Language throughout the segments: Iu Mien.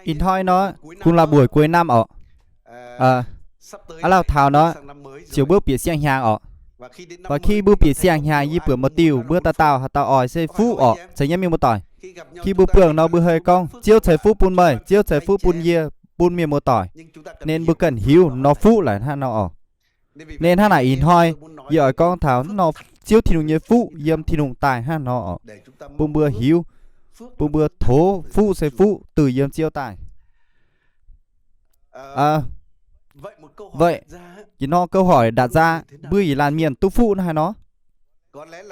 Ih hnoi nor, kungx la'bueic cuối năm orqc. Aav lauh taux nor, ziouc mbuo bieqc siang-hnyangx orqc. Mv baac khi mbuo bieqc siang-hnyangx yie buatc mbuo diuh mbuo dauh dauh haaix dauh oix se fuqv orqc, ceix nyei mienh muoz-doic. Khi mbuo buangh nor mbuo hei gorngv, Ziouv ceix fuqv bun meih, Ziouv ceix fuqv bun yie, bun mienh muoz-doic. Nên mbuo ganh hiuv nor fuqv laic hnangv nor orqc. Nên hnangv naaic ih hnoi, yie oix gorngv taux nor Ziouv Tin-Hungh nyei fuqv yiem Tin-Hungh daaih hnangv nor orqc, bun mbuo hiuv, bun mbuo tov fuqv se fuqv daaih yiem Ziouv daaih. Vậy, ih hnoi câu hỏi đặt ra, mbuo yietc laanh mienh duqv fuqv hnangv haaix nor?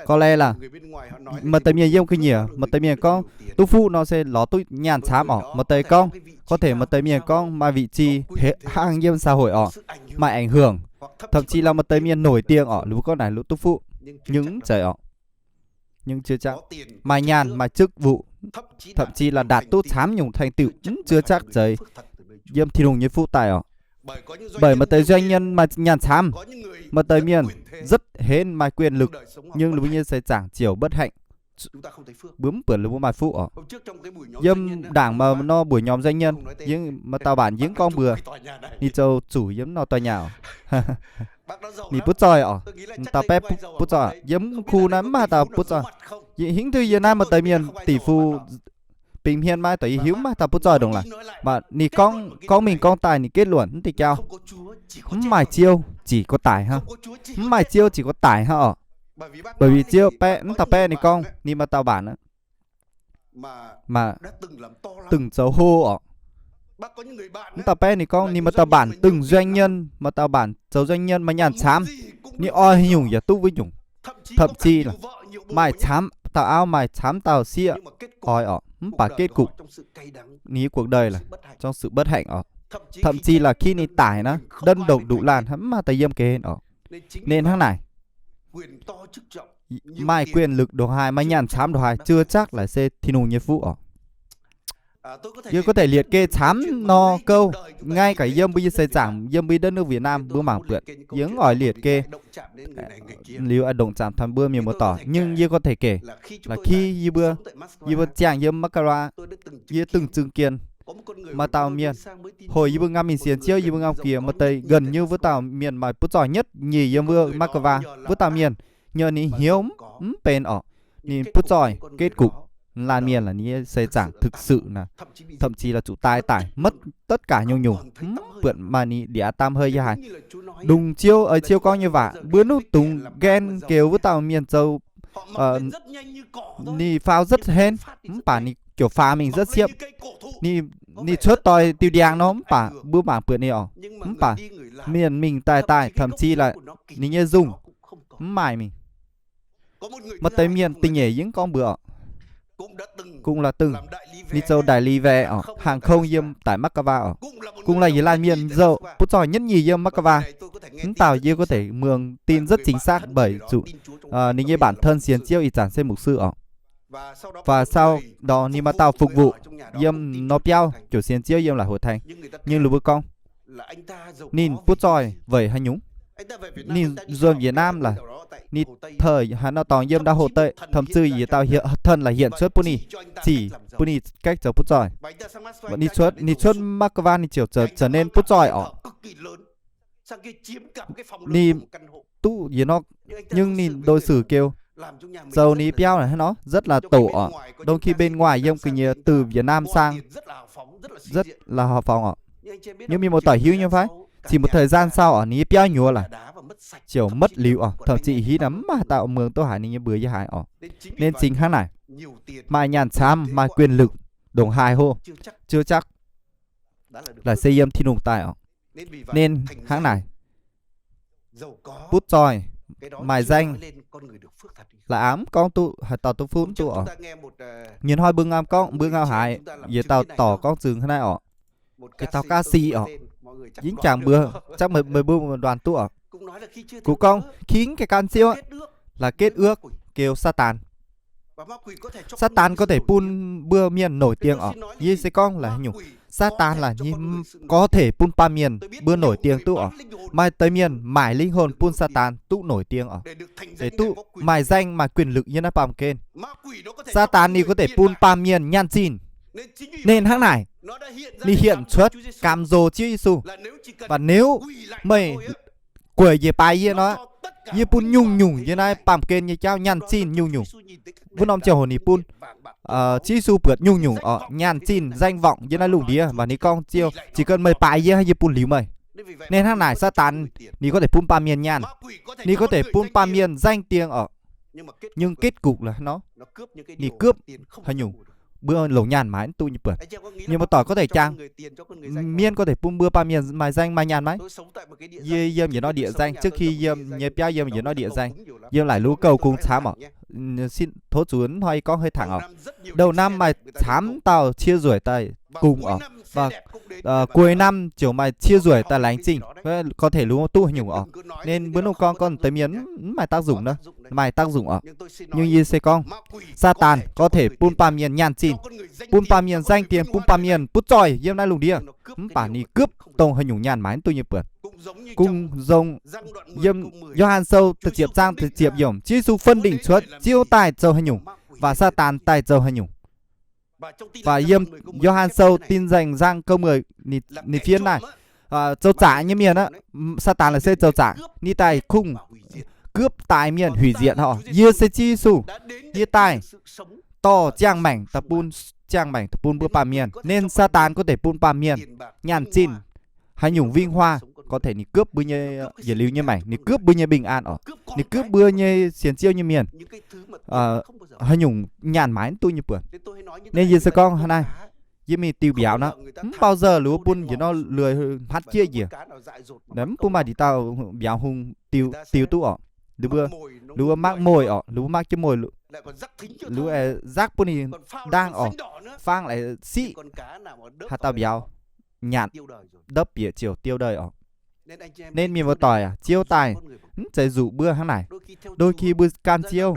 Có lẽ là maaih deix mienh yiem ga'nyiec, maaih deix mienh gorngv duqv fuqv nor se lorz duqv nyaanh camv orqc. Maaih deix gorngv, có thể maaih deix mienh gorngv maaih vị trí hnangv yiem xã hội orqc, maaih ảnh hưởng, thậm chí là maaih deix mienh nổi tiếng orqc, liuz mbuo gorngv naaic lorz duqv fuqv. Nhưng mv zeiz orqc. Maaih nyaanh, maaih chức vụ, thậm chí là đạt duqv camv nyungc thành tựu, mv chưa chắc zeiz yiem Tin-Hungh nyei fuqv daaih orqc. Bởi maaih deix doanh nhân maaih nyaanh camv, maaih deix mienh rất hên maaih quyền lực, nhưng liuz mbuo nyei seix zaangc ziouc bất hạnh. Mbuo mv buatc liuz mbuo maaih fuqv orqc. Yiem ndaangc maaih nor buoc nyormx doanh nhân, maaih dauh bản yie gorngv mbuox, ninh zoux zuqc yiem nor tòa nhà. Ninh butv zoih orqc. Dauh baeqv butv zoih, yiem khu naaiv mv maaih dauh butv zoih. Hingv duqv yie naaiv maaih deix mienh tỷ phú, bình hiến maiv deix, yie hiuv mv maaih dauh butv zoih ndongc laaix. Mv baac ninh gorngv mingh gorngv daaih ninh kết luận mv diuh jauv, mv maaih Ziouv, chỉ có tài hnangv. Mv maaih Ziouv, chỉ có tài hnangv orqc. Bởi vì Ziouv baeqv, mv dauh baeqv ninh gorngv ninh maaih dauh bản maaih từng zoux hô orqc. Mv dauh baeqv ninh gorngv ninh maaih dauh bản từng doanh nhân, maaih dauh bản zoux doanh nhân maaih nyaanh camv, ninh oix haaix nyungc yaac duqv wuov nyungc. Thậm chí là maaih camv dauh auv, maaih camv dauh sieqv oix orqc, mv baac kết cục ninh cuộc đời là trong sự bất hạnh orqc. Thậm chí là khi ninh tải nor, đơn độc đủ lan mv maaih deix yiem ga'hlen orqc. Nên hnangv naaic, maaih quyền lực ndongc haaix, maaih nyaanh camv ndongc haaix, chưa chắc là se Tin-Hungh nyei fuqv orqc. Yie có thể liệt kê camv nor gouv, ngay cả yiem mbuo nyei seix zaangc, yiem mbuo nyei đất nước Việt Nam mbuo mangc buatc, yie mv oix liệt kê liuz a'dongc zaamc taux mbuo mienh muoz-doic, nhưng yie có thể kể là khi yie mbuo, yie mbuo ziangh yiem Moscow, yie từng chứng kiến maaih dauh mienh, hồi yie mbuo ngam mingh sienx Ziouv, yie mbuo ngam giex maaih deix gần như wuov dauh mienh maaih butv zoih nhất nyei yiem wuov Moscow, wuov dauh mienh, nhưng ninh hnyouv mv benx orqc, ninh butv zoih kết cục, laanh mienh là ninh nyei seix zaangc thực sự là thậm chí là chủ tai tải mất tất cả nhung nhung, mv buatc maaih ninh đĩa tam hơi yaac haiz. Đùng Ziouv, Ziouv gorngv nyei waac, mbuo nuqv dungx nqen geux wuov dauh mienh zoux, ninh phao rất hên, mv baac ninh ziouc phao mingh rất siepv. Ninh cuotv doix diuh ndiangx nor mv baac mbuo mangc buatc ninh orqc, mv baac mienh mingh daaih daaih thậm chí là ninh nyei dùng mv maaih mingh. Maaih deix mienh da'nyeic yie mv gorngv mbuox orqc, cũng là từng, ninh zoux đại lý vé orqc, hàng không yiem daaih Moscow orqc, cũng là yietc laanh mienh zoux butv zoih nhất nyei yiem Moscow. Mv dauh yie có thể mường tin rất chính xác bởi ninh nyei bản thân sienx Ziouv ih zanc se mục sư orqc. Và sau đó ninh maaih dauh phục vụ yiem nor biauv ziouc sienx Ziouv yiem la'huoz tengx. Nhưng liuz mbuo gorngv ninh butv zoih weic haaix nyungc? Ninh nzuonx Việt Nam là ninh thời haaix nor dorngx yiem đảo Hồ Tây, thậm chí yietc dauh thân là hiện xuất bun ninh, chỉ bun ninh cách zoux butv zoih. Ninh cuotv, ninh cuotv Moscow ninh ziouc trở nên butv zoih orqc. Ninh duqv yietc norm, nhưng ninh đối xử kêu, zoux ninh biauv naaic hnangv nor rất là tổ orqc. Trong khi bên ngoài yiem ga'nyiec từ Việt Nam sang rất là hào phóng orqc. Yie mienh muoz-doic hiuv nyei fai? Chỉ một thời gian sau orqc, ninh nyei biauv nyuoz laic, ziouc mất liu orqc, thậm chí ih hitv naaiv mv maaih dauh mường duqv haiz ninh nyei mbuox yaac haiz orqc. Nên chính hnangv naaic, maaih nyaanh camv, maaih quyền lực, ndongc haaix hô, chưa chắc là se yiem Tin-Hungh daaih orqc. Nên hnangv naaic, butv zoih, maaih danh, la'ax mv gorngv duqv haaix dauh duqv fuqv duqv orqc. Nyei hnoi mbuo ngam gorngv, mbuo ngam haiz yietc dauh dorc gorngv zingx hnangv naaiv orqc. Yietc dauh ca sĩ orqc. Yie jangx mbuox, chắc meih mbuo muoz-doic duqv orqc. Kungx gorngv khi mv gaengh gan Ziouv là kết ước kêu Satan. Satan có thể bun mbuo mienh nổi tiếng orqc. Yie se gorngv là haaix nyungc, Satan là có thể bun baamh mienh mbuo nổi tiếng duqv orqc. Maaih deix mienh maaic linh hồn bun Satan duqv nổi tiếng orqc, để duqv maaih danh maaih quyền lực yiem naaiv baamh gen. Satan ninh có thể bun baamh mienh nyaanh zinh. Nên hnangv naaic, ninh hiển cuotv gaam nzox Ziouv Yesu. Và nếu meih gueic njiec baaix yie nor, yie bun nyungc-nyungc yiem naaiv baamh gen nyei jauv nyaanh zinh nyungc-nyungc. Wuov norm ziangh hoc ninh bun Ziouv Yesu buatc nyungc-nyungc oc, nyaanh zinh danh vọng yiem naaiv lungh ndiev, và ninh gorngv, Ziouv, chỉ cần meih baaix yie, yie bun liuz meih. Nên hnangv naaic, Saadaan ninh có thể bun baamh mienh nyaanh, ninh có thể bun baamh mienh danh tiếng oc, nhưng kết cục là nó, ninh cướp haaix nyungc, mbuo longc nyaanh maaiz mv duqv nyei buonc. Mienh muoz-doic có thể jang, mienv có thể bun mbuo baamh mienh maaih danh maaih nyaanh maiv? Yie yiem yietc norm địa danh, trước khi yiem nyei biauv yiem yietc norm địa danh, yiem laaic lu gouh kungx camv oc. Tov zuqc hnoi gorngv hei thẳng oc. Đầu năm maaih camv dauh cie nzueic daaih kungx oc, và cuối năm ziouc maaih cie nzueic daaih laengz zingh. Có thể lu duqv haaix nyungc oc. Nên mbuo nungc gorngv gorngv deix mienh mv maaih tác dụng nor, maaih tác dụng oc. Nhưng yie se gorngv, Saadaan có thể bun baamh mienh nyaanh zinh, bun baamh mienh danh tiếng, bun baamh mienh butv zoih yiem naaiv lungh ndiev, mv baac ninh cướp dongh haaix nyungc nyaanh maaiz mv duqv nyei buonc. Kungx dongh yiem Yo^han Sou da'ziepc zaang da'ziepc yiemc, Ziouv Yesu phân định cuotv Ziouv daaih zoux haaix nyungc, và Saadaan daaih zoux haaix nyungc. Và yiem Yo^han Sou Tin Lành Giảng Câu mười, ninh fiev naaiv, zoux zaqc nyei mienh aqv, Saadaan laaix se zoux zaqc, ninh daaih kungx cướp, taaih, miệng hủy diệt oc. Yie se Ziouv Yesu, yie daaih dorh ziangh maengc daaih bun, ziangh maengc daaih bun mbuo baamh mienh. Nên Saadaan có thể bun baamh mienh nyaanh zinh, haaix nyungc vinh hoa, có thể ninh cướp mbuo nyei yietc liuz nyei maengc, ninh cướp mbuo nyei bình an oc, ninh cướp mbuo nyei sienx Ziouv nyei mienh, haaix nyungc nyaanh maaiz mv duqv nyei buonc. Nên yie se gorngv hnangv naaiv, yie mingh diuh mbiauz nor, mv bao giờ lu bun njiec nor lười hmatv jieqv njiec. Mv bun maaih ndie dauh mbiauz hungh diuh duqv oc. Lu mbuo, lu mbuo makv moih oc, lu mbuo makv jienv moih, lu nzakv bun ninh ndaangv oc, faang laaix siqv, haaix dauh mbiauz nyanc ndopv bieqc ziouc 丢đời oc. Nên mienh muoz-doic aac, Ziouv daaih mv zeiz nzuqc mbuo hnangv naaic. Đôi khi mbuo gan Ziouv,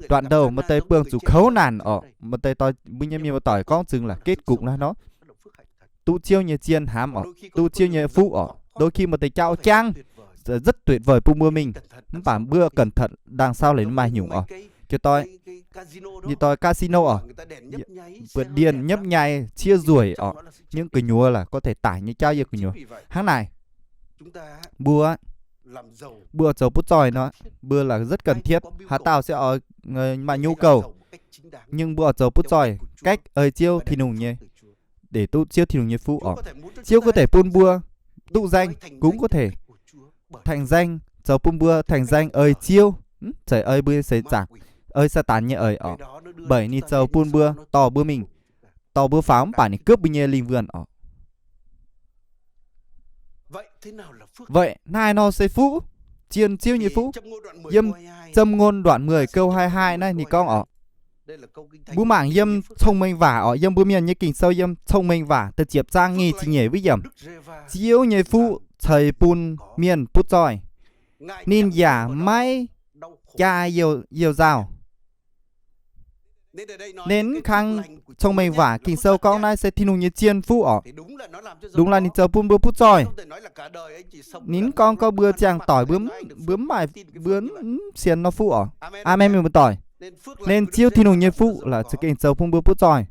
đoạn đầu maaih deix buangh zuqc kouv naanc oc, maaih deix mbuo nyei mienh muoz-doic gorngv zungv là kết cục nor, duqv Ziouv nyei zien hnamv oc, duqv Ziouv nyei fuqv oc. Đôi khi maaih deix jauv jangv rất tuyệt vời bun mbuo mingh, mv baac mbuo cẩn thận đằng sau leh maaih nyungc oc. Jiex doix, ninh doix casino oc, bật đèn, nhấp nháy, cie nzueic oc, những gu'nyuoz là có thể tải nyei jauv yiem gu'nyuoz. Hnangv naaic, mbuo, mbuo zoux butv zoih nor, mbuo là rất cần thiết. Haaix dauh se oix maaih nhu cầu, nhưng mbuo oix zoux butv zoih cách ei Ziouv Tin-Hungh nyei, để duqv Ziouv Tin-Hungh nyei fuqv oc. Ziouv có thể bun mbuo duqv danh, cũng có thể thành danh, zoux bun mbuo thành danh ei Ziouv, mv zeiz ei mbuo seix zaangc, ei Saadaan nyei eix oc. Bởi ninh zoux bun mbuo, dorh mbuo mingh, dorh mbuo faaux mv baac ninh cướp mbuo nyei linh hồn oc. Vậy naaiv nor se fuqv, zien Ziouv nyei fuqv. Yiem Châm Ngôn đoạn mười câu hai hai naaiv ninh gorngv oc. Mbuo mangc yiem Thông Minh Vả oc, yiem mbuo Mienh nyei Ging-Sou yiem Thông Minh Vả da'ziepc zaang nyic ziepc nyeic wuov yiemc. Ziouv nyei fuqv ceix bun mienh butv zoih. Ninh yaac maiv jaa youh nzauh. Nên kang Thông Minh Vả Ging-Sou gorngv naaiv se Tin-Hungh nyei zien fuqv oc. Đúng là ninh zoux bun mbuo butv zoih. Ninh gorngv gorngv mbuo ziangh doic mbuo, mbuo mv maaih, mbuo mv sienx nor fuqv oc. Aamen, mienh muoz-doic. Nên Ziouv Tin-Hungh nyei fuqv là za'gengh zoux bun mbuo butv zoih.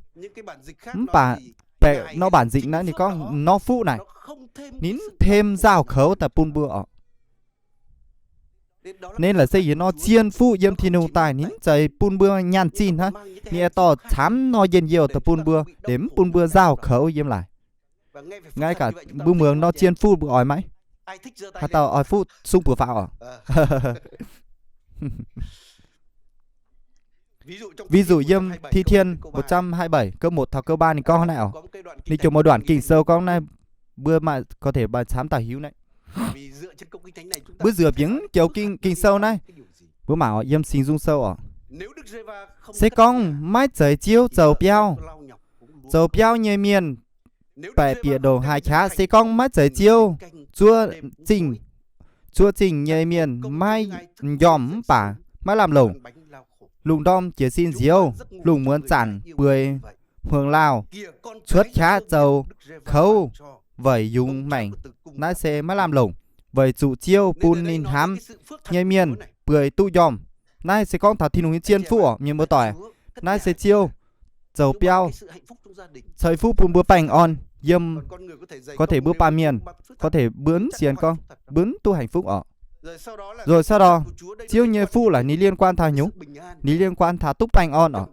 Mv baac baeqc nor bản dịch naaiv ninh gorngv nor fuqv naaic, ninh mv thêm nzauh kouv daaih bun mbuo oc. Nên là se yie nor zien fuqv yiem Tin-Hungh daaih, ninh mv zeiz bun mbuo nyaanh zinh hnangv. Ninh aengx dorh camv nor njien-youh daaih bun mbuo, deix mv bun mbuo nzauh kouv yiem laaic. Ngay cả mbuo muangx nor zien fuqv mbuo oix maiv? Haaix dauh oix fuqv sung buoz faaux oc. Ví dụ yiem Thi Thiên một trăm hai mươi bảy, câu một thảo câu ba ninh gorngv hnangv naaiv oc. Ninh jomc một đoạn Ging-Sou gorngv naaiv, mbuo maaih có thể maaih camv dauh hiuv naaiv. Mbuo nzuonx bieqc joux Ging-Sou naaiv, mbuo mangc oc, yiem Singx Nzung Sou oc. Se gorngv maiv zeiz Ziouv zoux biauv, zoux biauv nyei mienh baeqc bieqc ndongc haaix qaqv, se gorngv maiv zeiz Ziouv zuov zingh, zuov zingh nyei mienh maiv m'njormh mv baac maiv lamh longc. Lungh ndorm jiez sin nziouv, lungh muonz zanc bueix hmuangx laauh, cuotv qaqv zoux kouv weic yungz maengc, naaiv se maiv lamh longc, weic zuqc Ziouv bun ninh hnamv nyei mienh bueix duqv m'njormh. Naaiv se gorngv taux Tin-Hungh nyei zien fuqv oc, mienh muoz-doic. Naaiv se Ziouv zoux biauv, ceix fuqv bun mbuo baengh orn. Yiem có thể mbuo baamh mienh, có thể mbuo mv sienx gorngv mbuo mv duqv hạnh phúc orqc. Rồi sau đó, Ziouv nyei fuqv laaic ninh liên quan taux haaix nyungc? Ninh liên quan taux duqv baengh orn orqc.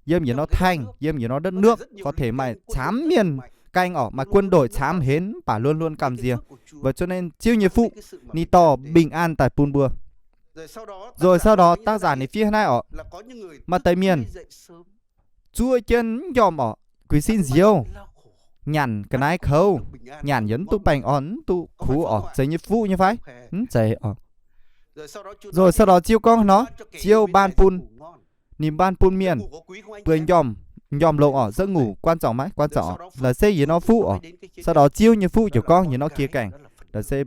Yiem yietc norm thành, yiem yietc norm đất nước, có thể maaih camv mienh gaeng orqc, maaih quân đội camv heix mv baac luôn luôn gamh nziex. Vậy cho nên Ziouv nyei fuqv ninh dorh bình an daaih bun mbuo. Rồi sau đó, tác giả ninh fiev naaiv orqc, maaih deix mienh zuov jienv mv njormh orqc, guix sin nziouv, nyanc ga'naaiv kouv, nyanc yaac mv duqv baengh orn, mv duqv kuv orqc. Zeiz nyei fuqv nyei fai? Mv zeiz orqc. Rồi sau đó Ziouv gorngv nor, Ziouv ban bun, ninh ban bun mienh mbuo njormh, njormh longx orqc, giấc ngủ quan trọng maiv quan trọng orqc, laaix se yietc norm fuqv orqc. Sau đó Ziouv nyei fuqv ziouc gorngv yietc norm khía cạnh, laaix se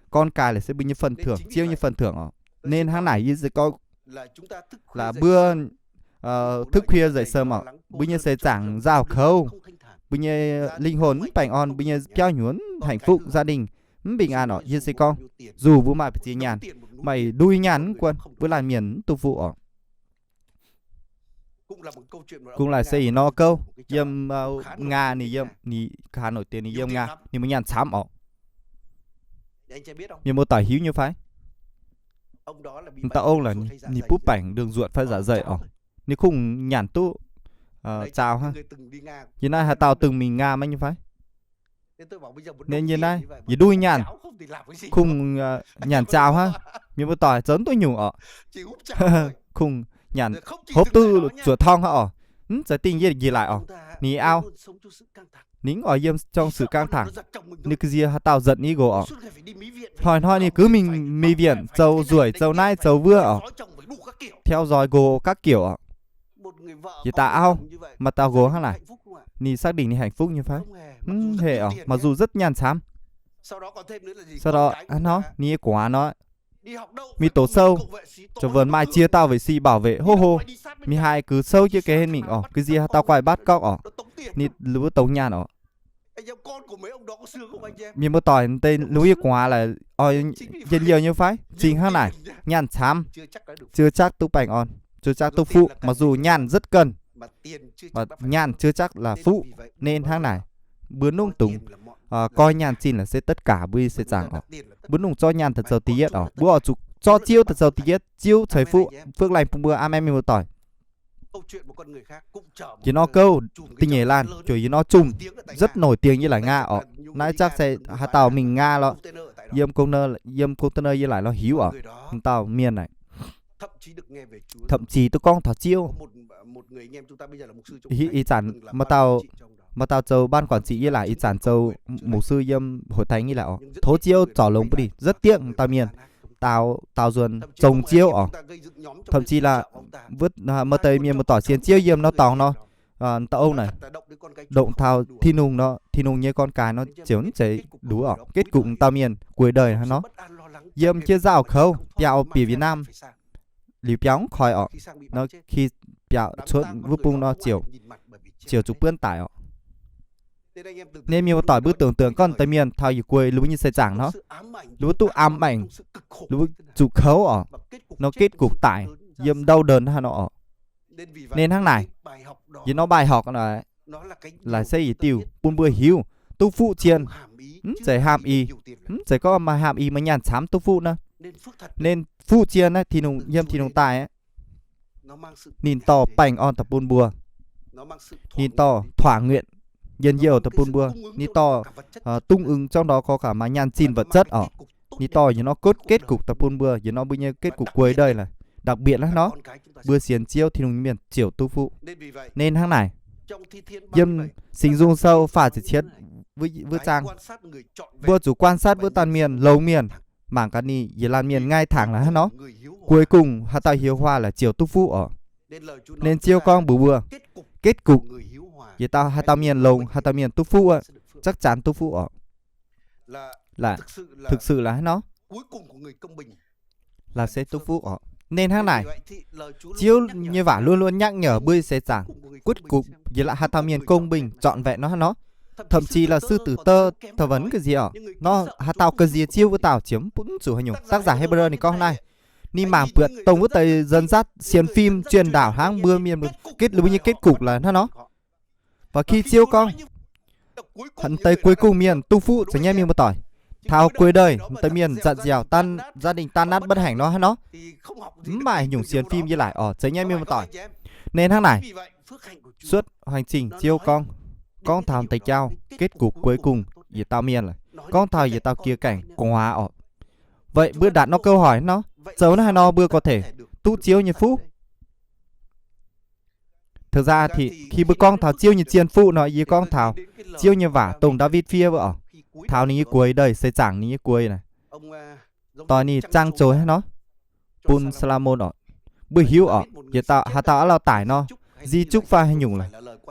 con cái, laaix se mbuo nyei phần thưởng, Ziouv nyei phần thưởng orqc. Nên hnangv naaic yie se gorngv là mbuo thức khuya dậy sớm orqc, mbuo nyei seix zaangc nzauh kouv, mbuo nyei linh hồn mv baengh orn, mbuo nyei biauv hnyunc hạnh phúc, gia đình mv bình an orqc. Yie se gorngv, dù mbuo maaih ba'ziex nyaanh, maaih ndui nyaanh mv guanh, mbuo laanh mienh mv duqv fuqv orqc. Cũng là một câu chuyện mà Cũng là se ih nor gouv yiem Nga, ninh yiem, ninh Hà Nội, ninh yiem Nga, ninh mbuo nyaanh camv orqc. Mienh muoz-doic hiuv nyei fai? Dauh ong là ninh butv baengc đường ruột phải dạ dày orqc. Ninh kungx nyanc duqv zaaux hnangv. Yie naaiv haaix dauh từng mingh Nga maiv nyei fai? Nên yie naaiv yie duqv nyanc, kungx nyanc zaaux hnangv. Mienh muoz-doic zoux duqv nyungc orqc. Kungx nyanc hopv duqv zuoqc torng hnangv orqc. Mv zeiz dingh yie njiec laic orqc. Ninh auv, ninh oix yiem trong sự căng thẳng. Ninh ga'sie haaix dauh giận ninh nqox orqc. Hnoi-hnoi ninh cứ mingh mi viện zoux nzueic, zoux naaiv zoux wuov orqc. Theo dõi nqox các kiểu orqc. Yietc dauh auv, maaih dauh nqox hnangv naaic, ninh xác định ninh hạnh phúc nyei fai? Mv haiz orqc, mặc dù rất nyanc camv. Sau đó hnangv nor ninh nyei gu'nguaaz nor, mingh doqc sâu, zoux vần maaih ziex dauh vệ sĩ bảo vệ hô hô, mingh haiz gux sâu jienv geh hên mingh orqc, ga'sie haaix dauh quay bắt cóc orqc. Ninh mbuo dongh nyanc orqc. Mienh muoz-doic, deix lungh yie gu'nguaaz laaix oix njien-youh nyei fai? Cingx hnangv naaic, nyanc camv chưa chắc duqv baengh orn, chưa chắc duqv fuqv. Mặc dù nyanc rất cần, nyanc chưa chắc là fuqv. Nên hnangv naaic, mbuo nungc dungx coi nyanc zinh laaix se tất cả mbuo nyei seix zaangc orqc. Mbuo nungc zorqv nyanc daaih zoux da'yietv orqc. Mbuo oix zuqc zorqv Ziouv daaih zoux da'yietv, Ziouv ceix fuqv, fuqv laanh bun mbuo. Aamen, mienh muoz-doic. Yie nor gouv da'nyeic laanh, juoc yie nor zungh rất nổi tiếng yie laaix Nga orqc. Naaiv jaqv se haaix dauh mingh Nga lorqc, yiem công, yiem công ty yie laaix lorz hiuv orqc. Dauh mienh naaic thậm chí duqv gorngv taux Ziouv. Ih zanc maaih dauh zoux ban quản trị yie laaix, ih zanc zoux mục sư yiem hội thánh yie laaix orqc. Tov Ziouv zorc longx bun ninh. Rất tiếc dauh mienh, dauh nzuonx zong Ziouv orqc. Thậm chí là maaih deix mienh muoz-doic sienx Ziouv yiem nor dorngx nor, dauh ong naaic động taux Tin-Hungh nor, Tin-Hungh nyei con cái nor ziouc mv zeiz duqv orqc. Kết cục dauh mienh cuối đời hnangv nor, yiem jienv nzauh kouv, biaux bieqc Việt Nam, liuz biaux mv koi orqc. Nor khi biaux cuotv wuov bung nor ziouc, ziouc zuqc buonv daic orqc. Nên mienh muoz-doic mbuo tưởng tượng gorngv deix mienh taux yietc guei ninh mbuo nyei seix zaangc nor, ninh mbuo duqv ám ảnh, ninh mbuo zuqc kouv orqc. Nor kết cục daic yiem đau đớn hnangv nor orqc. Nên hnangv naaic, yie nor bài học laaix se yietc diuh bun mbuo hiuv, duqv fuqv zien mv zeiz ham i, mv zeiz gorngv maaih ham i maaih nyaanh camv duqv fuqv naaiv. Nên fuqv zien naaiv, Tin-Hungh, yiem Tin-Hungh daaih aqv, ninh dorh baengh orn daaih bun mbuo. Ninh dorh thỏa nguyện, njien-youh daaih bun mbuo. Ninh dorh cung ứng trong đó có cả maaih nyaanh zinh vật chất orqc. Ninh dorh yietc norm kết cục daaih bun mbuo, yietc norm mbuo nyei kết cục cuối đời laaix. Đặc biệt hnangv nor, mbuo sienx Ziouv Tin-Hungh mienh ziouc duqv fuqv. Nên hnangv naaic, yiem Singx Nzung Sou faah ziepc cietv wuov zaang, mbuo zuqc quan sát wuov dauh mienh, longx mienh, mangc gaax ninh yietc laanh mienh ngai tangx laaix hnangv nor. Cuối cùng haaix dauh hiếu hoài laaix ziouc duqv fuqv orqc. Nên Ziouv gorngv mbuox mbuo, kết cục, yietc dauh, haaix dauh mienh longx, haaix dauh mienh duqv fuqv aqv, chắc chắn duqv fuqv orqc. Laaix thực sự là hnangv nor, laaix se duqv fuqv orqc. Nên hnangv naaic, Ziouv nyei waac luôn luôn nhắc nhở mbuo seix zaangc, kết cục, yietc laanh haaix dauh mienh công bình trọn vẹn nor hnangv nor. Thậm chí là sư tử tơ, tơ vấn ga'sie orqc, nor haaix dauh ga'sie Ziouv wuov dauh ziouc mv zuqc haaix nyungc. Tác giả Hêbrơ ninh gorngv naaiv, Ninh mangc buatc dongh wuov deix dân dắt sienx fim truyền đạo hnangv mbuo mienh, kết, mbuo nyei kết cục là hnangv nor. Và khi Ziouv gorngv, deix cuối cùng mienh tu phủ, zeiz nyaiv mienh muoz-doic, taux cuối đời deix mienh dặn dèo tan, gia đình tan nát bất hạnh nor hnangv nor, mv maaih haaix nyungc sienx fim yie laic oc, zeiz nyaiv mienh muoz-doic. Nên hnangv naaic, suốt hành trình Ziouv gorngv, gorngv taux deix jauv kết cục cuối cùng yietc dauh mienh laic, gorngv taux yietc dauh khía cạnh quảng hòa oc. Vậy mbuo đặt nó câu hỏi nor, zoux naaiv haaix nor mbuo có thể duqv Ziouv nyei fuqv? Thực ra thì khi mbuo gorngv taux Ziouv nyei zien phủ nor, yie gorngv taux Ziouv nyei waac dongh Ndaawitv fiev wuov oc. Taux ninh nyei cuối đời, seix zaangc ninh nyei cuối naaic, doix ninh zaang zoih hnangv nor bun Saa^lo^morn oc. Mbuo hiuv oc, yietc dauh, haaix dauh aav lauh daic nor, di chúc fai haaix nyungc,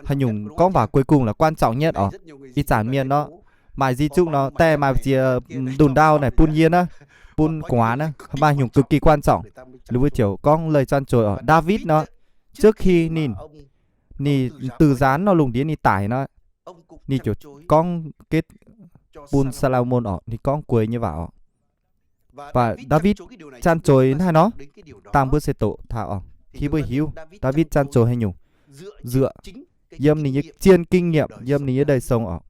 haaix nyungc gorngv waac cuối cùng là quan trọng nhất oc. Ih zanc mienh nor, maaih di chúc nor, daaih maaih ziex ndunh ndau naaic bun yie naaiv, bun quảng hòa naaiv, maaih haaix nyungc cực kỳ quan trọng, ninh mbuo ziouc gorngv lời zaang zoih oc. Ndaawitv nor, trước khi ninh, ninh từ gián nor lungh ndiev ninh daic nor, ninh ziouc gorngv kết bun Saa^lo^morn oc, ninh gorngv cuối nyei waac oc. Và Ndaawitv zaang zoih hnangv haaix nor, dangh mbuo se doqc taux oc. Khi mbuo hiuv Ndaawitv zaang zoih haaix nyungc, dựa yiem ninh nyei zien kinh nghiệm, yiem ninh nyei đời sống oc.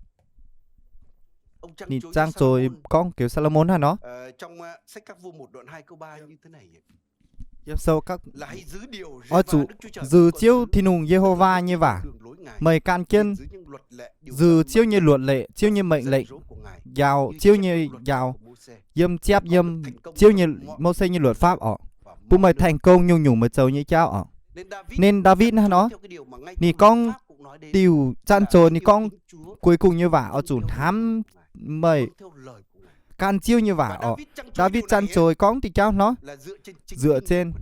Ninh zaang zoih gorngv kêu Saa^lo^morn hnangv haaix nor. Oix zuqc dư Ziouv Tin-Hungh Ye^ho^waa nyei waac, meih gan jienv dư Ziouv nyei luật lệ, Ziouv nyei mệnh lệnh, njaaux, Ziouv nyei njaaux, yiem ziepc, yiem Ziouv nyei, Mose nyei luật pháp oc, bun meih thành công nyungc-nyungc meih zoux nyei jauv oc. Nên Ndaawitv hnangv haaix nor, ninh gorngv diuc zaang zoih, ninh gorngv cuối cùng nyei waac oix zuqc hnamv meih, gan Ziouv nyei waac oc. Ndaawitv zaang zoih gorngv diuh jauv nor, dựa trên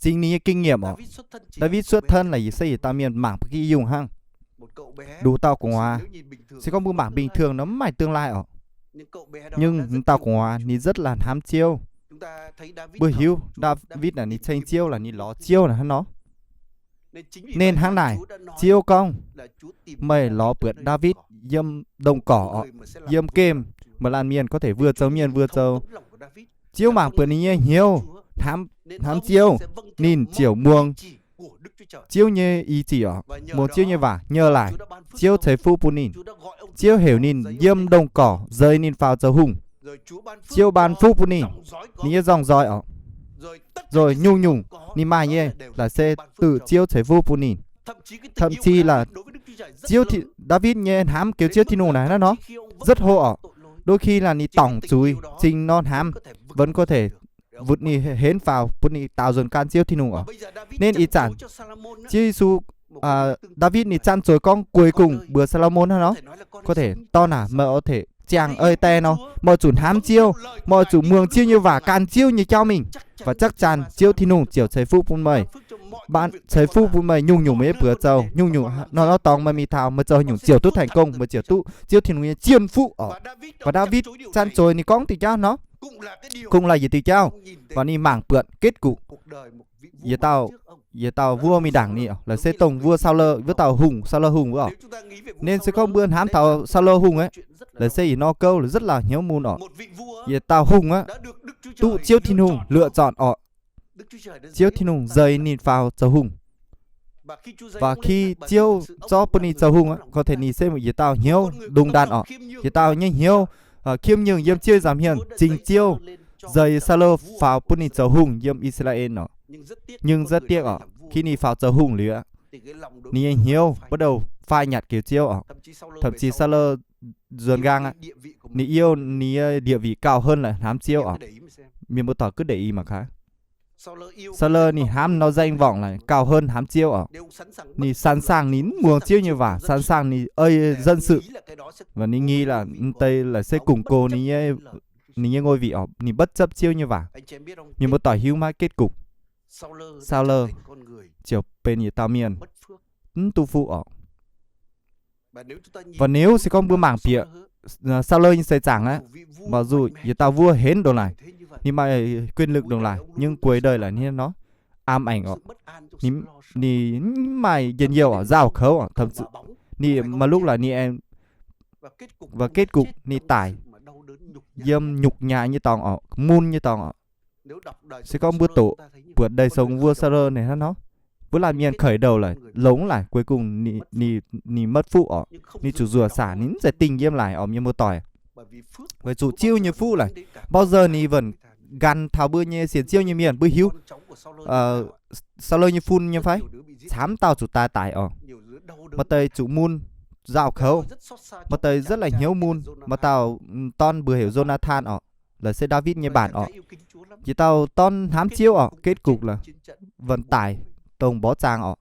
chính ninh nyei kinh nghiệm oc. Ndaawitv xuất thân là se yietc dauh mienh mangc ba'gi yungh hnangv, nduqc dauh quảng hòa. Se gorngv mbuo mangc bình thường nor mv maaih tương lai oc. Nhưng dauh quảng hòa ninh rất là hnamv Ziouv. Mbuo hiuv Ndaawitv naaic ninh ceng Ziouv là ninh lorz Ziouv naaic hnangv nor. Nên hnangv naaic, Ziouv gorngv, meih lorz buatc Ndaawitv yiem đồng cỏ oc, yiem game, maaih laanh mienh có thể vừa zoux mienh vừa zoux. Ziouv mangc buatc ninh nyei hnyouv, hnamv, hnamv Ziouv, ninh ziouc muangx Ziouv nyei ý chỉ oc, muangx Ziouv nyei waac, nhờ laaic Ziouv ceix fuqv bun ninh. Ziouv heuc ninh yiem đồng cỏ deix ninh faaux zoux hungh. Ziouv ban fuqv bun ninh, ninh nyei dòng dõi oc. Rồi nyungc-nyungc ninh maaih nyei là se tự Ziouv ceix fuqv bun ninh. Thậm chí là Ziouv, Ndaawitv nyei hnamv kêu Ziouv Tin-Hungh naaic hnangv nor rất hô oc. Đôi khi là ninh dorngc zuiz, cing nor hnamv, vẫn có thể vượt ninh hến vào bun ninh tạo dần gan Ziouv Tin-Hungh oc. Nên ih zanc Ziouv Yesu, Ndaawitv ninh zaang zoih gorngv cuối cùng mbuox Saa^lo^morn hnangv nor, có thể taux naaic meih có thể ziangh ei die nor, meih zuqc hnamv Ziouv, meih zuqc muangx Ziouv nyei waac, gan Ziouv nyei jauv mingh, và chắc chắn Ziouv Tin-Hungh ziouc ceix fuqv bun meih, ceix fuqv bun meih nyungc-nyungc meih mbuox zoux, nyungc-nyungc nor, nor dorngx meih mingh taux, meih zoux nyungc ziouc duqv thành công, meih ziouc duqv Ziouv Tin-Hungh nyei zien fuqv oc. Và Ndaawitv zaang zoih ninh gorngv diuh jauv nor, cũng là yietc diuh jauv, và ninh mangc buatc kết cục. Yietc dauh, yietc dauh vua mingh ndaangc ninh, là se dongh vua Saulo, wuov dauh hungh, Saulo hungh wuov oc. Nên se gorngv mbuo hnamv taux Saulo hungh aeqv, là se ih nor gouv rất là hnyouv mun oc. Yietc dauh hungh aqv, duqv Ziouv Tin-Hungh lựa chọn oc. Ziouv Tin-Hungh deix ninh faaux zoux hungh. Và khi Ziouv zorqv bun ninh zoux hungh aqv, có thể ninh se yietc dauh hnyouv đúng đắn oc, yietc dauh nyei hnyouv khiêm nhường yiem Ziouv nza'hmien, cing Ziouv deix Saulo faaux bun ninh zoux hungh yiem I^saa^laa^en oc. Nhưng rất tiếc oc, khi ninh faaux zoux hungh liuz aqv, ninh nyei hnyouv bắt đầu phai nhạt kêu Ziouv oc. Thậm chí Saulo nzuonx nqaang aqv, ninh yêu ninh nyei địa vị cao hơn là hnamv Ziouv oc. Mienh mbuo doic cứ để ý mà khá. Saulo ninh hnamv nor danh vọng là cao hơn hnamv Ziouv oc. Ninh sẵn sàng ninh mv muangx Ziouv nyei waac, sẵn sàng ninh ei dân sự, và ninh nghĩ là mv deix là sẽ củng cố ninh nyei, ninh nyei ngôi vị oc, ninh bất chấp Ziouv nyei waac. Mienh mbuo doic hiuv maiv kết cục, Saulo ziouc benx yietc dauh mienh mv duqv fuqv oc. Và nếu se gorngv mbuo mangc bieqc Saulo nyei seix zaangc aqv, mặc dù yietc dauh vua hến ndongc naaic, ninh maaih quyền lực ndongc naaic, nhưng cuối đời là ninh nor ám ảnh oc. Ninh, ninh mv maaih njien-youh oc, giao khẩu oc, thậm chí ninh maaih lúc là ninh, và kết cục ninh daic yiem nhục nhã nyei dorngx oc, mun nyei dorngx oc. Se gorngv mbuo doqc buatc Đời Sống Vua Saulo naaic hnangv nor, mbuo laanh mienh khởi đầu laic, longx laic, cuối cùng ninh, ninh, ninh mất phúc orqc. Ninh zuqc nzuoqc sản, ninh mv zeiz dingh yiem laic orqc, mienh muoz-doic. Weic zuqc Ziouv nyei fuqv laic, bao giờ ninh vẫn gắn taux mbuo nyei sienx Ziouv nyei mienh, mbuo hiuv Saulo nyei fun nyei fai? Camv dauh zuqc daaih daic orqc. Maaih deix zuqc mun nzauh kouv, maaih deix rất là hnyouv mun. Maaih dauh, mm, dorn mbuox heuc Yonathan orqc, laaix se Ndaawitv nyei bản orqc. Yietc dauh dorn hnamv Ziouv orqc, kết cục là vẫn tải tông bó zaang orqc.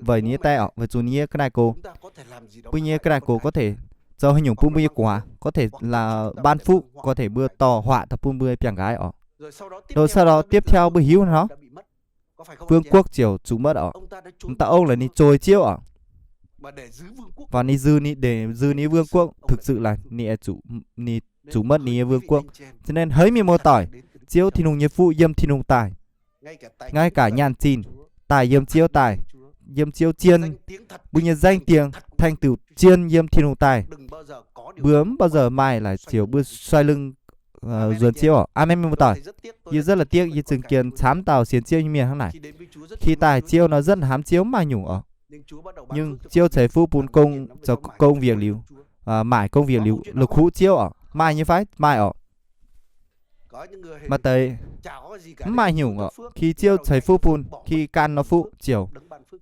Weic ninh nyei die orqc, weic zuqc ninh nyei ga'naaiv gox. Mbuo nyei ga'naaiv gox có thể zoux haaix nyungc bun mbuo nyei gu'nguaaz, có thể là ban phúc, có thể mbuo dorh huaac daaih bun mbuo biangh nqaaix orqc. Rồi sau đó tiếp theo mbuo hiuv hnangv nor, vương quốc ziouc zuqc mất orqc. Mv dauh ong laaix ninh zoih Ziouv orqc. Và ninh dư ninh, để dư ninh vương quốc, thực sự là ninh, ninh zuqc mất ninh nyei vương quốc. Cho nên hỡi mienh muoz-doic, Ziouv Tin-Hungh nyei fuqv yiem Tin-Hungh daaih. Ngay cả nyaanh zinh daaih yiem Ziouv daaih, yiem Ziouv zien, mbuo nyei danh tiếng thành tựu zien yiem Tin-Hungh daaih. Mbuo mv bao giờ maaih laaix ziouc mbuo xoay lưng, ờ, nzuonx Ziouv orqc. Aamen, mienh muoz-doic. Yie rất là tiếc, yie chứng kiến camv dauh sienx Ziouv nyei mienh hnangv naaic. Khi daaih Ziouv nor rất hnamv Ziouv mv maaih nyungc orqc. Nhưng Ziouv ceix fuqv bun công, zoux công việc liuz, à, mải công việc liuz, lục khúc Ziouv orqc. Maaih nyei fai? Maaih orqc. Maaih deix mv maaih nyungc orqc. Khi Ziouv ceix fuqv bun, khi căn nor fuqv ziouc,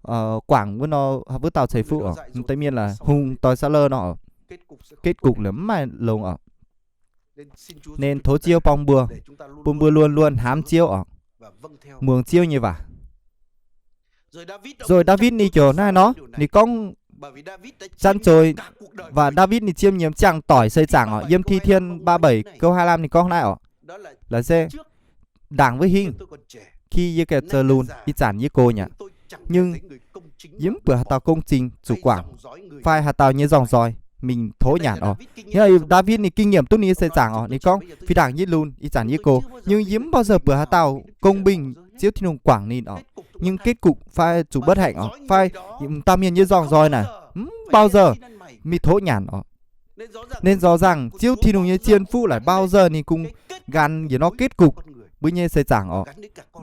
ờ, quảng wuov nor, wuov dauh ceix fuqv orqc. Deix mienh là hùng đòi xa lơ nor orqc. Kết cục là mv maaih longx orqc. Nên tov Ziouv borng mbuo, bun mbuo luôn luôn hnamv Ziouv orqc, muangx Ziouv nyei waac. Rồi Ndaawitv ninh ziouc naaiv nor, ninh gorngv chăn chồi, và Ndaawitv ninh chiêm nghiệm ziangh doic seix zaangc orqc. Yiem Thi Thiên ba bảy câu hai lăm ninh gorngv naaiv orqc. Là se ndaangc wuov hingh, khi yie gengh zoux lunx, ih zanc yie gox nyei aqv. Nhưng yie mv buatc haaix dauh công chính, chủ quản, fai haaix dauh nyei dòng dõi mingh tov nyanc orqc. Hnangv Ndaawitv ninh kinh nghiệm duqv ninh nyei seix zaangc orqc, ninh gorngv, fih ndaangc yie lunx, ih zanc yie gox, nhưng yie mv bao giờ buatc haaix dauh công bình, Ziouv Tin-Hungh quảng ninh orqc. Nhưng kết cục fai zuqc bất hạnh orqc, fai dauh mienh nyei dòng dõi naaic mv bao giờ mingh tov nyanc orqc. Nên rõ ràng Ziouv Tin-Hungh nyei zien fuqv laaix bao giờ ninh kungx gắn yietc norm kết cục mbuo nyei seix zaangc orqc,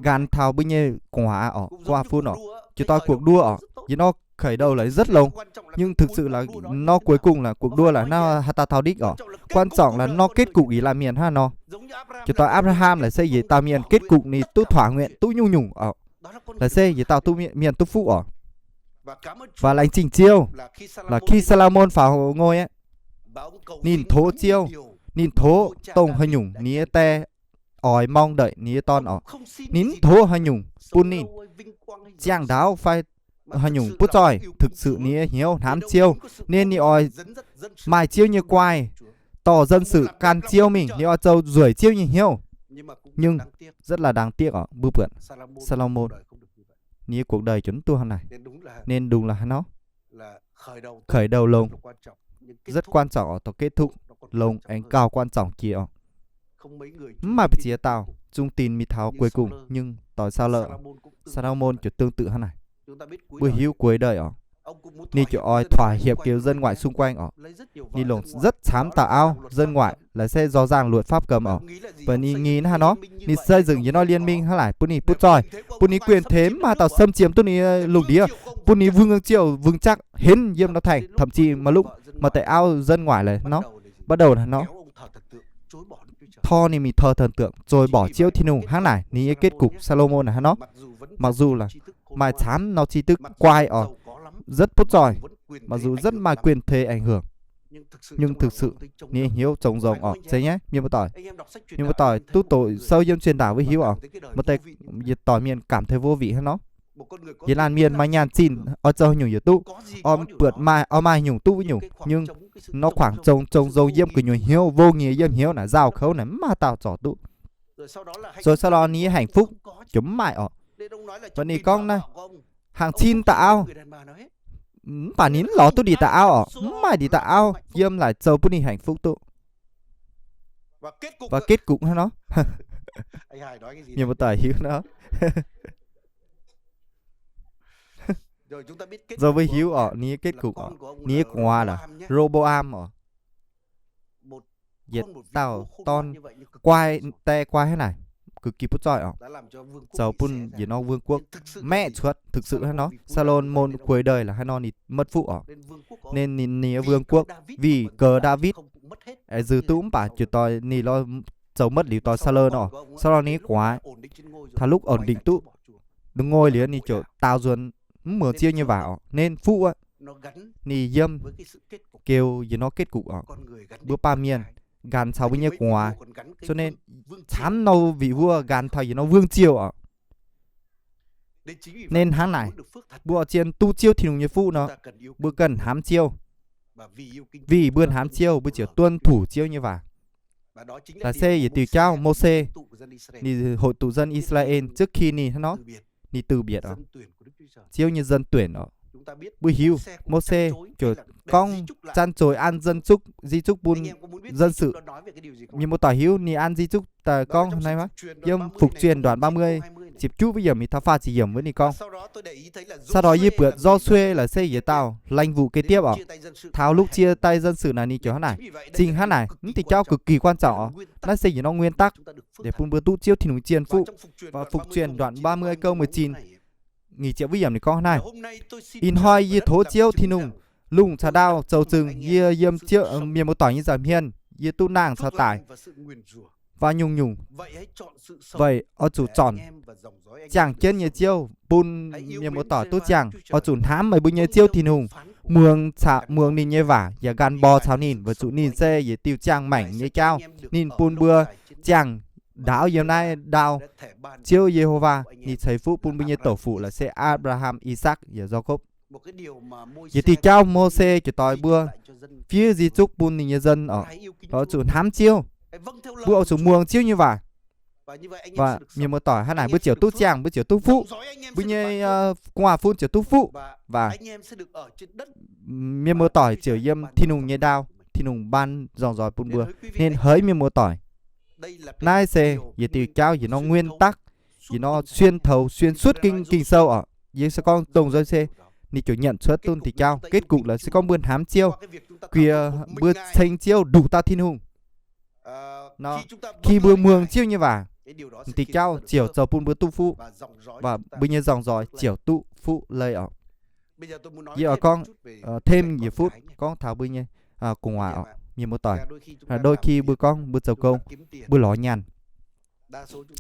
gắn taux mbuo nyei gu'nguaaz orqc, gu'nguaaz fun orqc, jiez doix cuộc đua orqc. Yietc norm khởi đầu là rất lông, nhưng thực sự là nó cuối cùng là cuộc đua là nó haaix dauh taux đích orqc. Quan trọng là nó kết cục ih laanh mienh hnangv nor. Jiez doix Abraham laaix se yietc dauh mienh kết cục ninh duqv thỏa nguyện duqv nyungc-nyungc orqc. Laaix se yietc dauh duqv mienh, mienh duqv fuqv orqc. Và laengz zingh Ziouv, là khi Sa-la-môn faaux ngôi aqv, ninh tov Ziouv, ninh tov dongh haaix nyungc ninh nyei die oix mong đợi ninh nyei dorn orqc. Ninh mv tov haaix nyungc bun ninh ziangh ndaauv fai haaix nyungc butv zoih. Thực sự ninh nyei hnyouv hnamv Ziouv, nên ninh oix maaih Ziouv nyei guai, dorh dân sự căn Ziouv mingh, ninh oix zoux nzueic Ziouv nyei hnyouv. Nhưng rất là đáng tiếc orqc, mbuo buatc Sa-la-môn ninh nyei cuộc đời ziouc mv duqv hnangv naaic. Nên đúng là hnangv nor, khởi đầu lông rất quan trọng orqc, daux kết thúc lông aengx gauh quan trọng jiex orqc. Mv maaih ba'ziex dauh trung tín mingh taux cuối cùng, nhưng doix Sa-la-, Sa-la-môn ziouc tương tự hnangv naaic. Mbuo hiuv cuối đời orqc, ninh ziouc oix thỏa hiệp kiểu dân ngoại xung quanh orqc. Ninh longc rất camv dauh auv dân ngoại laaix se rõ ràng luật pháp cấm orqc. Bun ninh nghĩ hnangv nor, ninh xây dựng yietc norm liên minh hnangv naaic bun ninh butv zoih, bun ninh quyền thế mv maaih dauh xâm chiếm duqv ninh lùng địa, bun ninh vương ziouc vững chắc hên yiem nor thành, thậm chí maaih lungh maaih deix auv dân ngoại laaix nor, bắt đầu hnangv nor, tor ninh mingh thờ thần tượng, chối bỏ Ziouv Tin-Hungh hnangv naaic. Ninh nyei kết cục Sa-la-môn naaic hnangv nor, mặc dù là maaih camv norm tri thức, kuaai orqc, rất butv zoih, mặc dù rất maaih quyền thế ảnh hưởng, nhưng thực sự ninh nyei hnyouv trống rỗng orqc. Zeiz nyaiv, mienh muoz-doic, mienh muoz-doic duqv doqc sou yiem truyền đạo wuov hiuv orqc, maaih deix yietc doic mienh cảm thấy vô vị hnangv nor. Yietc laanh mienh maaih nyaanh zinh oix zoux haaix nyungc yaac duqv, oix buatc maaih, oix maaih haaix nyungc duqv wuov nyungc, nhưng norm khoảng trống trống rỗng yiem gu'nyuoz hnyouv, vô nghĩa yiem hnyouv naaic, nzauh kouv naaic mv maaih dauh zorc duqv. Rồi sau đó ninh nyei hạnh phúc ziouc mv maaih orqc. Và ninh gorngv naaiv, hàng chín tà áo, mv baac ninh mv lorz duqv ndie tà áo orqc, mv maaih ndie tà áo yiem laaix zoux bun ninh hạnh phúc duqv. Và kết cục hnangv nor, mienh muoz-doic hiuv nor, zoux mbuo hiuv orqc, ninh nyei kết cục orqc, ninh nyei gu'nguaaz laaix Rôbôam orqc, yietc dauh dorn guai, die guai hnangv naaic, cực kỳ butv zoih oc, zoux bun yietc norm vương quốc maeqv cuotv. Thực sự hnangv nor, Sa^lo^môn cuối đời là hnangv nor ninh mất 福 oc. Nên ninh, ninh vương quốc, vì cớ Đaawitv aengx dư duqv mv baac ziouc doix ninh lo zoux mất liuz doix Sa^lo^môn oc. Sau đó ninh gu'nguaaic, taux lúc ổn định duqv ngôi liuz ninh ziouc daaux nzuonx, mv muangx Ziouv nyei waac oc. Nên 福 aqv, ninh yiem geu yietc norm kết cục oc. Mbuo baamh mienh ganh caux mbuo nyei gu'nguaaic, so nên camv nor vị vua ganh taux yietc norm vương triều oc. Nên hnangv naaic, mbuo oix zien duqv Ziouv Tin-Hungh nyei 福 nor, mbuo cần hnamv Ziouv. Vì mbuo hnamv Ziouv, mbuo ziouc tuân thủ Ziouv nyei waac. Naaiv se yietc diuh jauv Mose, ninh hội tụ dân Israel trước khi ninh hnangv nor, ninh từ biệt oc, Ziouv nyei dân tuyển oc. Mbuo hiuv Mose ziouc gorngv gian dối ăn dân tộc, di trúc bun dân sự. Mienh muoz-doic hiuv ninh ăn di trúc daaih gorngv hnangv naaiv maiv? Yiem Phục Truyền đoạn ba mươi, ziepc juqv yiemc mingh taux faah ziepc yiemc wuov ninh gorngv. Sau đó yie buatc Yo-Suê là se yietc dauh lãnh vụ kế tiếp oc. Taux lúc chia tay dân sự naaic ninh ziouc hnangv naaic. Zingh hnangv naaic, mv diuh jauv cực kỳ quan trọng oc. Naaiv se yietc norm nguyên tắc để bun mbuo duqv Ziouv Tin-Hungh zien 福. Và Phục Truyền đoạn ba mươi câu mười chín, nyic ziepc wuov yiemc ninh gorngv hnangv naaic. Ih hnoi yie tov Ziouv Tin-Hungh lungh caux ndau zoux zingh yie yiem Ziouv, mienh muoz-doic nyei nza'hmien, yie duqv nangh caux daic, và nhung nhung. Weic oix zuqc zornc ziangh jienv nyei Ziouv bun mienh muoz-doic duqv ziangh. Oix zuqc hnamv meih mbuo nyei Ziouv Tin-Hungh, muangx caux, muangx ninh nyei waac, yaac ganh mborqc caux ninh, weic zuqc ninh se yietc diuh ziangh maengc nyei jauv. Ninh bun mbuo ziangh ndaauv yiem naaiv ndau. Ziouv Ye^ho^waa ninh ceix fuqv bun mbuo nyei dongh fuqv la'se Apc^laa^ham, I^sakc, yaac Yaakopv. Yietc diuh jauv Mose ziouc doix mbuo fiev di trúc bun ninh nyei dân oc, oix zuqc hnamv Ziouv. Mbuo oix zuqc muangx Ziouv nyei waac. Và mienh muoz-doic hnangv naaic mbuo ziouc duqv ziangh, mbuo ziouc duqv fuqv. Mbuo nyei gu'nguaaz-fun ziouc duqv fuqv. Và mienh muoz-doic ziouc yiem Tin-Hungh nyei ndau, Tin-Hungh ban nzorng nzoih bun mbuo. Nên hỡi mienh muoz-doic, naaiv se yietc diuh jauv, yietc norm nguyên tắc, yietc norm xuyên thấu, xuyên suốt kinh, Ging Sou oc. Yie se gorngv dongh nzou se ninh ziouc nyanc cuotv duqv diuh jauv. Kết cục là se gorngv mbuo hnamv Ziouv, qiex mbuo ceng Ziouv nduqc dauh Tin-Hungh nor, khi mbuo muangx Ziouv nyei waac, diuh jauv ziouc zoux bun mbuo duqv fuqv, và mbuo nyei nzorng nzoih ziouc duqv fuqv lei oc. Yie oix gorngv thêm yietc phút gorngv taux mbuo nyei gu'nguaaz oc, mienh muoz-doic. Đôi khi mbuo gorngv mbuo zoux gong, mbuo lorz nyaanh.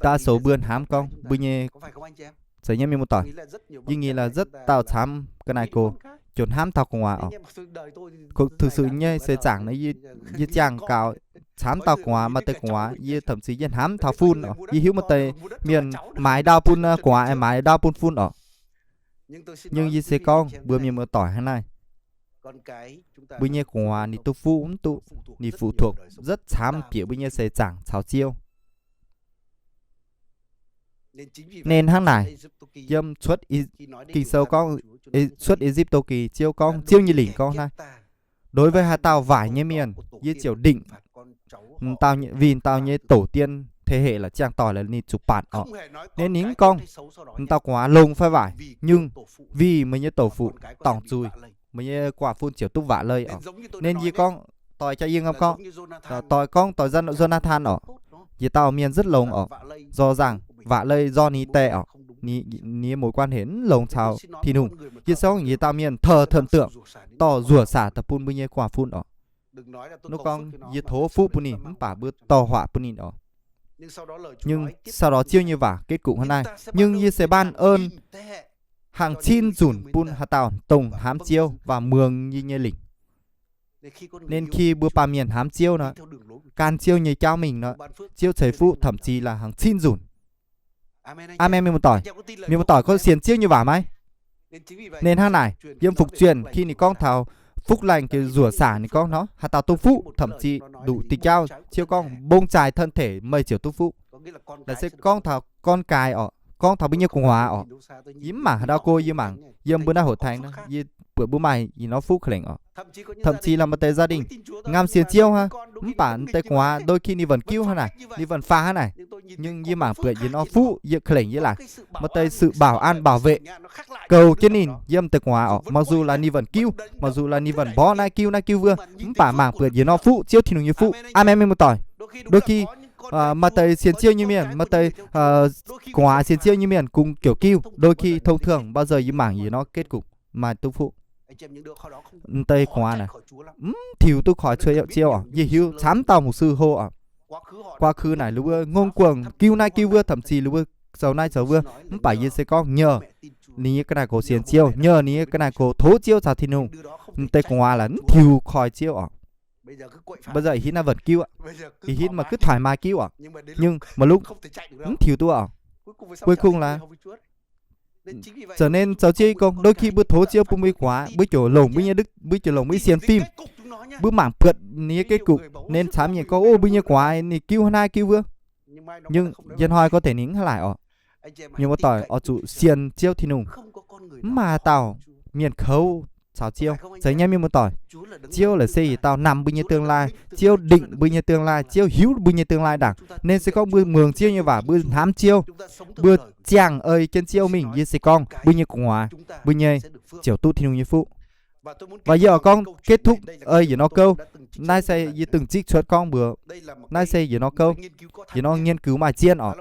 Đa số mbuo hnamv gorngv mbuo nyei, zeiz nyei mienh muoz-doic? Yie nghĩ là rất dauh camv ga'naaiv gox ziouc hnamv taux gu'nguaaz oc. Thực sự nyei seix zaangc naaiv yie, yie ziangh gaux camv dauh gu'nguaaz, maaih deix gu'nguaaz yie thậm chí yie hnamv taux fun oc. Yie hiuv maaih deix mienh maaiz ndau bun gu'nguaaz, maaiz ndau bun fun oc. Nhưng yie se gorngv mbuo mienh muoz-doic hnangv naaiv, mbuo nyei gu'nguaaz ninh duqv fuqv mv duqv, ninh phụ thuộc rất camv bieqc mbuo nyei seix zaangc caux Ziouv. Nên hnangv naaic, yiem cuotv, Ging Sou gorngv, cuotv Ê-díp-tô kỳ, Ziouv gorngv, Ziouv nyei lingc gorngv hnangv, đối với haaix dauh waaic nyei mienh, yie ziouc định, vì dauh nyei tổ tiên thế hệ là ziangh doic là ninh zuqc bản oc. Nên ninh mv gorngv dauh gu'nguaaz longx fai waaic, nhưng vì meih nyei tổ phụ dorngc zuiz, meih nyei gu'nguaaz-fun ziouc duqv waac lei oc. Nên yie gorngv, doix jaa yie ngam gorngv, doix gorngv doix Yonathan oc, yietc dauh mienh rất longx oc, do zaangc waac lei do ninh deix oc, ninh mối quan hệ mv longx caux Tin-Hungh. Yie se gorngv yietc dauh mienh thờ thần tượng, dorh nzuoqc sả daaih bun mbuo nyei gu'nguaaz-fun oc. Mv gorngv yie tov fuqv bun ninh, mv baac mbuo dorh hoqc bun ninh oc. Nhưng sau đó Ziouv nyei waac kết cục hnangv naaiv. Nhưng yie se ban ơn hàng cin nzunc bun haaix dauh dongh hnamv Ziouv và muangx yie nyei lingc. Nên khi mbuo baamh mienh hnamv Ziouv nor, gan Ziouv nyei jauv mingh nor, Ziouv ceix fuqv thậm chí là hàng cin nzunc. Amen, mienh muoz-doic. Mienh muoz-doic, có sienx Ziouv nyei waac maiv? Nên hnangv naaic, yiem Phục Truyền khi ninh gorngv taux phúc lành, nzuoqc sả ninh gorngv nor, haaix dauh duqv fuqv thậm chí nduqc diuh jauv, Ziouv gorngv mbong zaaic thân thể meih ziouc duqv fuqv. Là se gorngv taux con cái oc, gorngv taux mbuo nyei gu'nguaaz oc. Yie mv mangc haaix ndau go, yie mangc yiem mbuo naaiv hội thánh, yie buatc mbuo maaih ih norm fuqv ka'lengc oc. Thậm chí là maaih deix gia đình ngam sienx Ziouv hnangv, mv baac deix gu'nguaaz đôi khi ninh vẫn kiu hnangv naaic, ninh vẫn faah hnangv naaic. Nhưng yie mangc buatc ih norm fuqv yiem ka'lengc yie laaic, maaih deix sự bảo an bảo vệ, goux jienv ninh yiem deix gu'nguaaz oc. Mặc dù là ninh vẫn kiu, mặc dù là ninh vẫn mborqv naaiv kiu naaiv kiu wuov, mv baac mangc buatc ih norm fuqv, Ziouv Tin-Hungh nyei fuqv. Amen, mienh muoz-doic. Đôi khi Maaih deix sienx Ziouv nyei mienh, maaih deix gu'nguaaz sienx Ziouv nyei mienh kungx ziouc giuv. Đôi khi thông thường bao giờ yie mangc yie nor kết cục maaih duqv fuqv. Deix gu'nguaaz naaic mv tiux duqv khỏi Ziouv oc. Yie hiuv camv dauh mục sư hô oc, quá khứ naaic ninh mbuo ngongh guangc giuv naaiv giuv wuov, thậm chí ninh mbuo zoux naaiv zoux wuov. Mv baac yie se gorngv nhờ ninh nyei ga'naaiv gox sienx Ziouv, nhờ ninh nyei ga'naaiv gox tov Ziouv caux Tin-Hungh, deix gu'nguaaz laaic mv tiux khỏi Ziouv oc. Bây giờ ih hitv naaiv vẫn giuv aqv. Ih hitv maaih gitv thoải mái giuv oc, nhưng mà lúc mv tiux duqv oc. Cuối cùng là trở nên zoux Ziouv nyei gong. Đôi khi mbuo tov Ziouv bun mbuo gu'nguaaz, mbuo ziouc longc mbuo nyei, mbuo ziouc longc mbuo nyei sienx fim. Mbuo mangc buatc ninh nyei kết cục nên camv nyei gorngv, ov, mbuo nyei gu'nguaaz ninh giuv hnangv naaiv giuv wuov. Nhưng yie hnoi có thể ninh mv hnangv naaic oc. Mienh muoz-doic oix zuqc sienx Ziouv Tin-Hungh. Mv maaih dauh mienh kouv caux Ziouv. Zeiz nyei mienh muoz-doic. Ziouv laaic se yietc dauh nambh mbuo nyei tương lai. Ziouv định mbuo nyei tương lai. Ziouv hiuv mbuo nyei tương lai ndaangc. Nên se gorngv mbuo muangx Ziouv nyei waac, mbuo hnamv Ziouv, mbuo ziangh ei jienv Ziouv mingh, yie se gorngv mbuo nyei gu'nguaaz, mbuo nyei ziouc duqv Tin-Hungh nyei fuqv. Và yie oix gorngv kết thúc ei yietc norm gouv. Naaiv se yie dingh zikv cuotv gorngv mbuox. Naaiv se yietc norm gouv, yietc norm nghiên cứu maaih zien oc.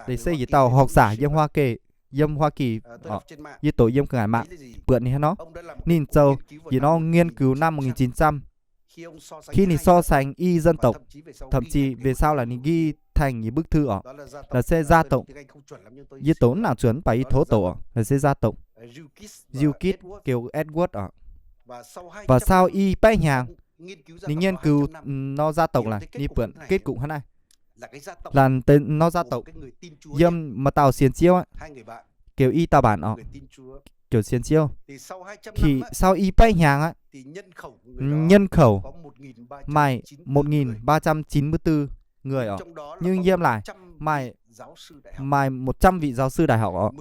Deix se yietc dauh học giả yiem Hoa Kỳ, yiem Hoa Kỳ, yie doqc yiem ga'ngaaic mangc buatc ninh hnangv nor. Ninh zoux yietc norm nghiên cứu năm một nghìn chín trăm, khi ninh so sánh y dân tộc, thậm chí về sau là ninh ghi thành những bức thư oc. Là se gia tộc, yie doqc mv nangc cuotv mv baac yie tov doqc oc, là se gia tộc Yukit Kiều Edward oc. Và sau y baeqv hnyangx, ninh nghiên cứu nor gia tộc là ninh buatc kết cục hnangv naaiv. Laanh deix nor gia tộc, yiem maaih dauh sienx Ziouv aqv, Kiều y dauh bản oc, Kiều sienx Ziouv. Khi sau y baeqv hnyangx aqv, nhân khẩu maaih một nghìn ba trăm chín mươi tư người oc. Nhưng yiem laaic maaih một trăm vị giáo sư đại học oc.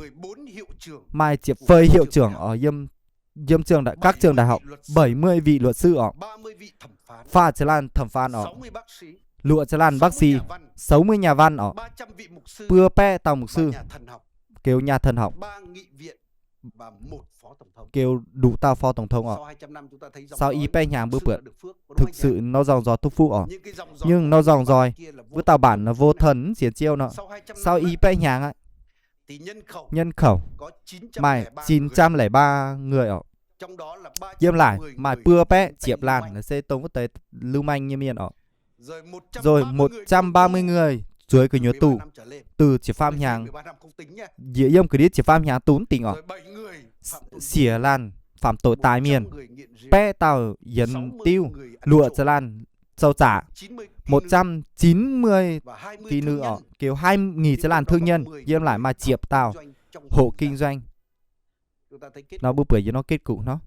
Maaih ziepc feix hiệu trưởng oc, yiem, yiem trường đại, các trường đại học, bảy mươi vị luật sư oc. Faah ziepc laanh thẩm phán oc. Luoqc ziepc laanh bác sĩ, sáu mươi nhà văn oc. Buo baeqv dauh mục sư, Kiều nhà thần học, Kiều nduqc dauh phó tổng thống oc. Sau i baeqv hnyangx mbuo buatc thực sự nor dòng dõi túc phúc oc. Nhưng nor dòng dõi, wuov dauh bản vô thần mv sienx Ziouv nor. Sau i baeqv hnyangx aqv, nhân khẩu maaih chín trăm lẻ ba người oc. Yiem laaic maaih buo baeqv ziepc laanh naaiv se dongh wuov deix lưu manh nyei mienh oc. Rồi một trăm ba mươi người zueiz gu'nyuoz duqv, từ ziepc faam hnyangx, njiec yiem ga'ndiev ziepc faam hnyangx duqv mv dingc oc. Siec laanh phạm tội tài miên, baeqv dauh yienx diuv, luoqc ziepc laanh sou zaqc, một trăm chín mươi tỷ nữa oc, kiều hai nghìn ziepc laanh thương nhân, yiem laaic maaih ziepc dauh hộ kinh doanh. Nor mbuo buatc yie nor kết cục hnangv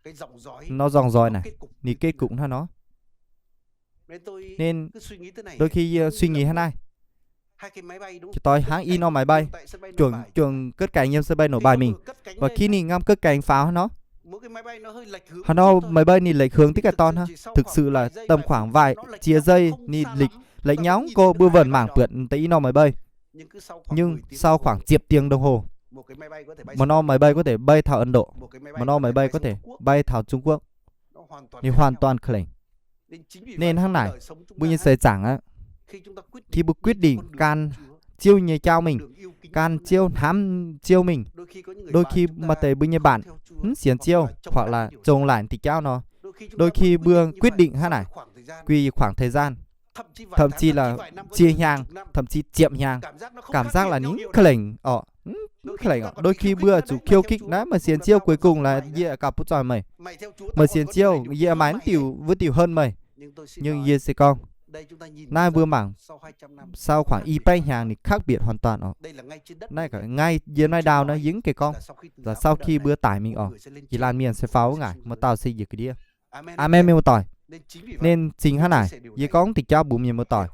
nor. Nor dòng dõi naaic, ninh kết cục hnangv nor. Nên đôi khi yie suy nghĩ hnangv naaiv, doix hnangv i norm máy bay, chuang cất cánh yiem sân bay Nội Bài mingh, và khi ninh ngắm cất cánh pháo hnangv nor, hnangv nor máy bay ninh lệch hướng tikv ganh dorn hnangv, thực sự là tầm khoảng vài chia giây ninh lệch, lệch nhóng cô mbuo vẫn mảng buatc deix i norm máy bay. Nhưng sau khoảng ziepc tiếng đồng hồ, một norm máy bay có thể bay thảo Ấn Độ, một norm máy bay có thể bay thảo Trung Quốc. Ninh hoàn toàn khủng. Nên hnangv naaic, mbuo nyei seix zaangc aqv, khi mbuo quyết định gan Ziouv nyei jauv mingh, gan Ziouv, hnamv Ziouv mingh, đôi khi maaih deix mbuo nyei bạn mv sienx Ziouv hoặc là zong laaic deix jauv nor, đôi khi mbuo quyết định hnangv naaic, quy khoảng thời gian, thậm chí là cie hnyangx, thậm chí ziepc hnyangx, cảm giác là ninh mv ka'lengc oc, mv ka'lengc oc. Đôi khi mbuo zuqc khiêu khích naaiv, meih sienx Ziouv cuối cùng là yie gauh butv zoih meih. Meih sienx Ziouv, yie maaih mv diuh wuov diuh hơn meih. Nhưng yie se gorngv, naaiv mbuo mangc sau khoảng i baeqv hnyangx ninh khác biệt hoàn toàn oc. Naaiv ngay yiem naaiv ndau naaiv yie mv gaengh gorngv, là sau khi mbuo tải mingh oc, ih laanh mienh se faaux wuov ngaaic, muoz-dauh se njiec ga'ndiev. Amen, mienh muoz-doic. Nên chính hnangv naaic, yie gorngv deix jauv mbuox mienh muoz-doic,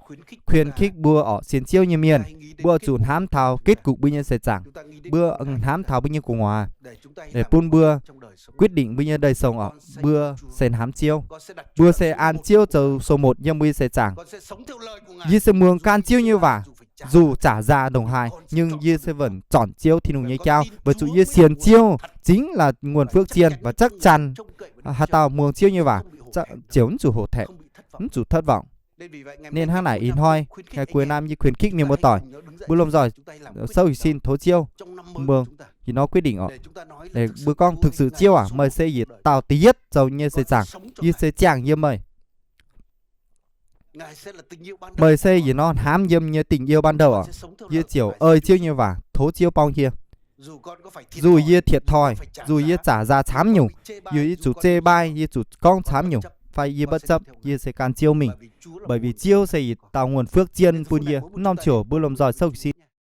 khuyến khích mbuo oc, sienx Ziouv nyei mienh, mbuo zuqc hnamv taux kết cục mbuo nyei seix zaangc, mbuo hnamv taux mbuo nyei gu'nguaaz, để bun mbuo quyết định mbuo nyei đời sống oc, mbuo se hnamv Ziouv, mbuo se an Ziouv zoux số một yiem mbuo nyei seix zaangc. Yie se muangx gan Ziouv nyei waac, dù trả giá độc hại, nhưng yie se vẫn chọn Ziouv Tin-Hungh nyei jauv, weic zuqc yie sienx Ziouv chính là nguồn phước, và chắc chắn haaix dauh muangx Ziouv nyei waac ziouc mv zuqc hổ thẹn, mv zuqc thất vọng. Nên hnangv naaic ih hnoi, ngày cuối năm yie khuyến khích mienh muoz-doic, mbuo lomh nzoih souv hec sin tov Ziouv, mbuo ih hnoi quyết định oc. Mbuo gorngv thực sự Ziouv aac, meih se yietc dauh da'yietv zoux nyei seix zaangc. Yie se ziangh yiem meih. Meih se yietc norm hnamv yiem nyei tình yêu ban đầu oc. Yie ziouc ei Ziouv nyei waac, tov Ziouv borng yie. Dù yie thiệt thòi, dù yie zaqc nzaax camv nyungc, yie zuqc zeh mbai, yie zuqc gorngv camv nyungc, fai yie bất chấp, yie se gan Ziouv mingh. Bởi vì Ziouv se yietc dauh nguồn phước zien bun yie. Norm ziouc mbuo lomh nzoih souv hec sin.